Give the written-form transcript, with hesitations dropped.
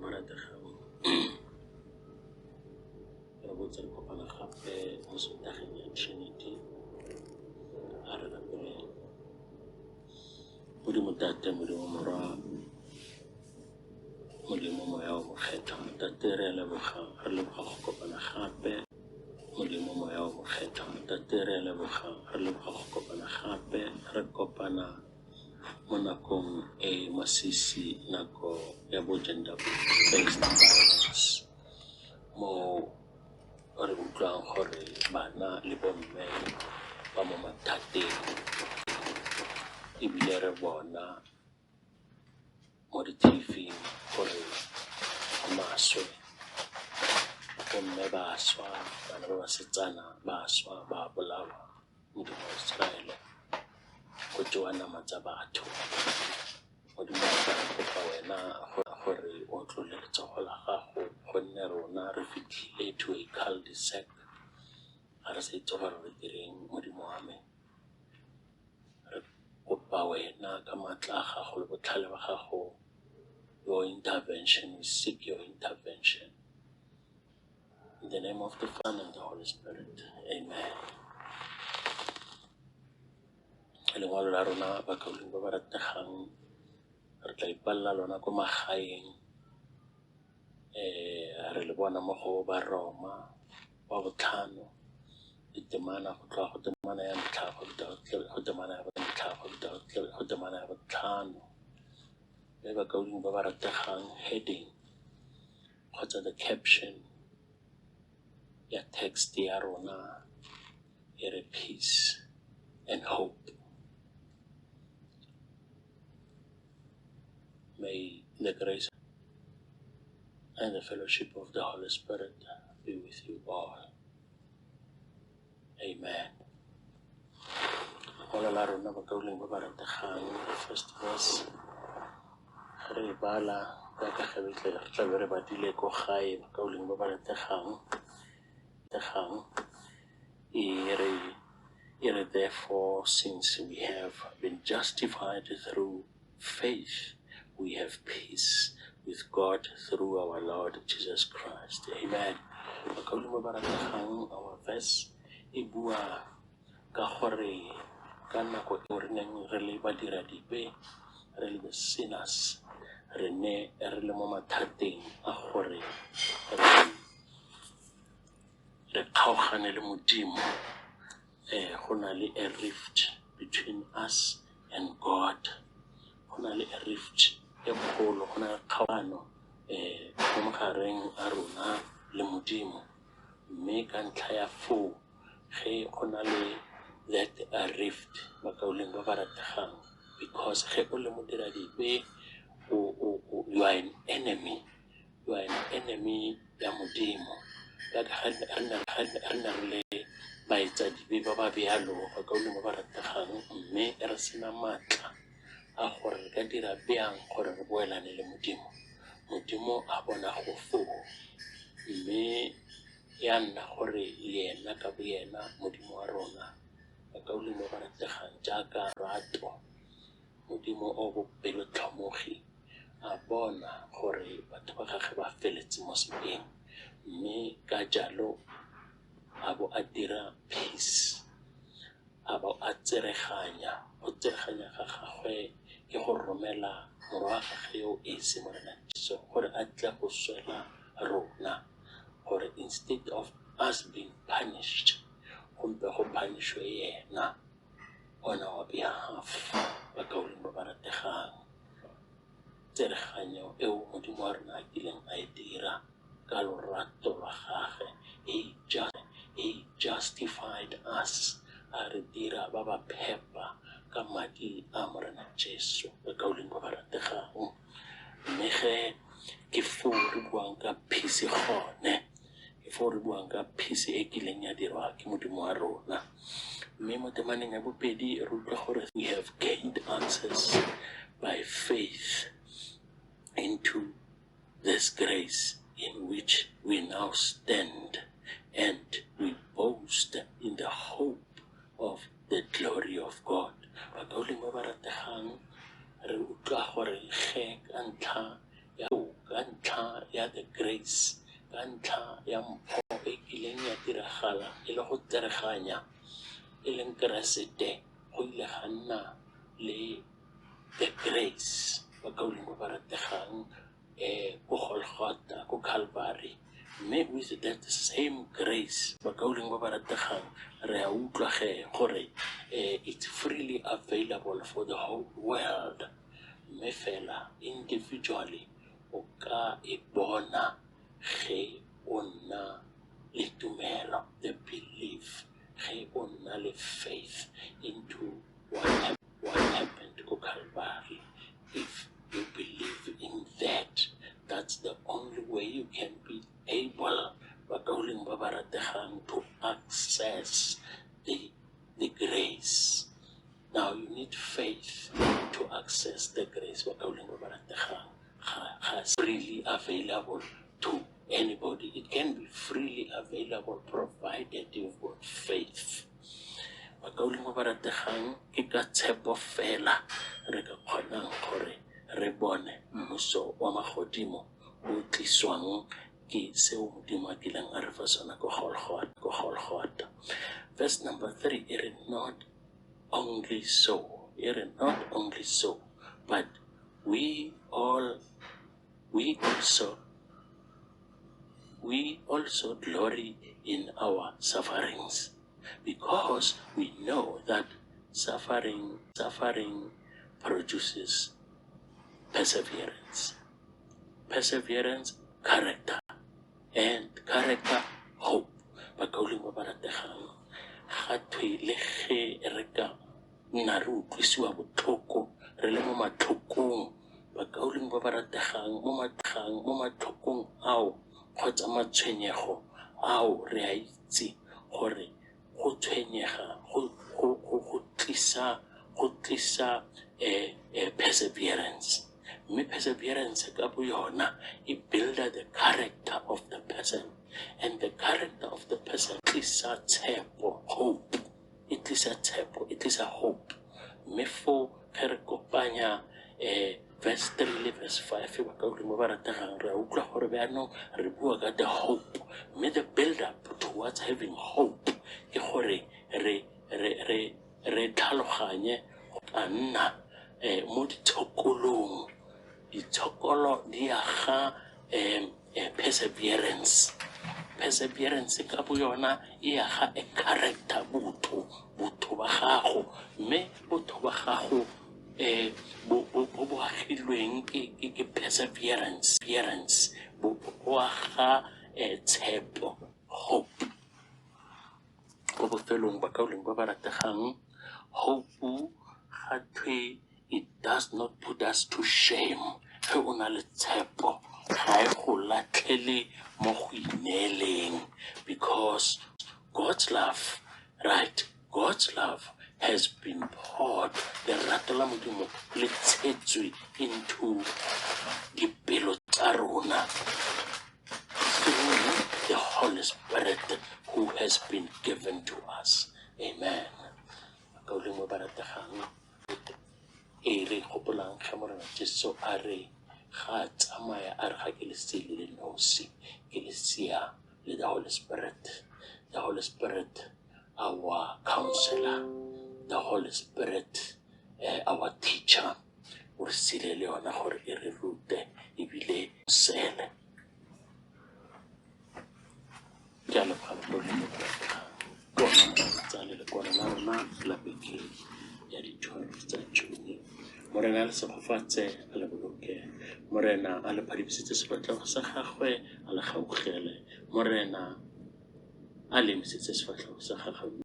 ba ba rategang, re botse re kopana gape mo Sontageng ya Trinity. A re rapeleng. Modimo Tate, Modimo Morwa, Modimo Moya o Mokgethwa, Tate re a leboga, re leboga go kopana gape. Modimo Moya o Mokgethwa, Tate re a leboga, re leboga go kopana gape, re kopana mo nakong e masisi, nako ya bo gender based violence, mo re utlwang gore bana le bomme ba mo mathateng ebile re bona mo di-TV-ing gore go maswe, bomme ba swa, bana ba basetsana ba swa ba bolawa. Modimo wa Iseraele, go jewa nama tsa batho. Modimo wa ka, re kopa wena gore o otlole letsogo la gago gonne rona re fitlhile to a cul-de-sac, ga re sa itse gore re direng Modimo wa me. Re kopa wena ka maatla a gago le botlhale ba gago, your intervention, we seek your intervention. In the name of the Father and the Holy Spirit, amen. Lengwalo la rona bakaulengwe ba ba rategang re tla ipalela lona ko magaeng um re le bona mo go Baroma wa botlhano ditemana go tloga go temana ya ntlha go go temana ya ntlha go go temana ya botlhano. Mme bakaulengwe ba ba rategang heading kgotsa the caption ya text ya rona e re peace and hope. May the grace and the fellowship of the Holy Spirit be with you all. Amen. Lengwalo la rona bakaulengwe ba ba rategang, the first verse, ge re e bala jaaka ge re tla be re badile ko gae bakaulengwe ba ba rategang, rategang e re e re therefore since we have been justified through faith we have peace with God through our Lord Jesus Christ. Amen. Bakaulengwe ba ba rategang, our verse e bua ka gore ka nako eo re neng re le badiradibe, re le the sinners, re ne re le mo mathateng a gore re re kgaogane le Modimo. Um go na le a rift between us and God, go na le a rift e kgolo, go na le kgaogano um mo magareng a rona le Modimo. Mme ka ntlha ya foo ge go na le that rift bakaulengwe ba ba rategang, because ge o le modiradibe you are an enemy, you are an enemy ya Modimo. Jaaka ga re ne re le baetsadibe ba ba bjalo bakaulengwe ba ba rategang, mme re sena maatla a gore re ka dira bjang gore re boelane le Modimo. Modimo a bona go foo, mme ya nna gore le ena ka boyena Modimo wa rona, bakaulengwe ba ba rategang, jaaka rato, Modimo o bopelotlhomogi, a bona gore batho ba gagwe ba feletse mo sebeng, mme ka jalo a bo a dira peace, a bo a tsereganya. Go tsereganya ga gagwe ke go romela morwa wa gagwe yo o esi, Morena Jesu, gore a tle go swela rona, gore instead of us being punished, go mpe go punish-we yena on our behalf. Bakaulengwe ba ba rategang, tsereganyo eo Modimo wa rona a kileng a e dira ka lorato lwa gagwe, he just, he justified us, a re dira ba ba phepa ka madi a Morena Jesu. Bakaulengwe ba ba rategang, mme ge ke foo re buang ka peace gone, ke foo re buang ka peace e kileng ya dirwa ke Modimo wa rona. Mme mo temaneng ya bobedi re utlwa gore we have gained access by faith into this grace in which we now stand, and we boast in the hope of the glory of God. Bakaulengwe ba ba rategang, re utlwa gore ge ka ntlha ya toka Ka ntlha ya the grace, ka ntlha ya mpho e kileng ya diragala e le go tsereganya, e leng Keresete, go ile ga nna le the grace, bakaulengwe ba ba rategang, ko Golgotha, ko Calvary. Mme with that same grace, bakaulengwe ba ba rategang, re a utlwa ge gore it's freely available for the whole world. Mme fela individually o ka e bona ge o nna le tumelo, the belief, ge o nna le faith into what happened ko Calvary. If you believe in that, that's the only way you can be able, bakaulengwe ba ba rategang, to access the grace. Now you need faith to access the grace, bakaulengwe ba ba rategang. Ga freely available to anybody. It can be freely available provided you've got faith. Bakaulengwe ba ba rategang, ke ka tshepo fela re ka kgonang gore re bone mmuso wa magodimo o tliswang ke seo Modimo a kileng a re fa sona ko Golgotha. Verse number 3 e re not only so, e re not only so, but we also glory in our sufferings, because we know that suffering produces perseverance, perseverance character, and character hope. Bakaulengwe ba ba rategang, ga thwe le ge re ka nna re utlwisiwa botlhoko, re le mo matlhokong, bakaulengwe ba ba rategang, mo matlhokong ao kgotsa matshwenyego ao, re a itse gore go tshwenyega go tlisa perseverance. Mme perseverance ka bo yona e builda the character of the person, and the character of the person tlisa tshepo, hope. E tlisa tshepo, e tlisa hope. Mme foo ge re kopanya verse 3 le verse 5, bakaulengwe ba ba rategang, re a utlwa gore bjaanong re bua ka the hope. Mme the build up towards having hope ke gore re tlhaloganye go ka nna mo ditshokolong. Ditshokolo di aga perseverance. Perseverance ka bo yona e aga a character, botho ba gago. Mme botho ba gago bo agilweng ke perseverance, bo aga tshepo, hope. Ko bofelong, bakaulengwe ba ba rategang, hope ga thwe it does not put us to shame. Ge o na le tshepo, ga e go latlhele mo go ineeleng, because God's love, right, God's love has been poured, lerato la Modimo le tshetswe into dipelo tsa rona through the Holy Spirit who has been given to us. Amen. Bakaulengwe ba rategang, e re gopolang ge Morena Jesu a re ga a tsamaya, a re ga ke le siye le le nosi, ke le siya le the Holy Spirit. The Holy Spirit, our counselor, the Holy Spirit, our teacher. O re siile le yona gore e re rute ebile sele. Ke a leboga, bakaulengwe ba rategang. Ke ona molaetsa le lekwalo la rona la beke ya di-12 tsa June. Morena a le segofatse, a le boloke. Morena a le phadimisetse sefatlhego sa gagwe, a le gaugele. Morena a le emisetse sefatlhego sa gagwe.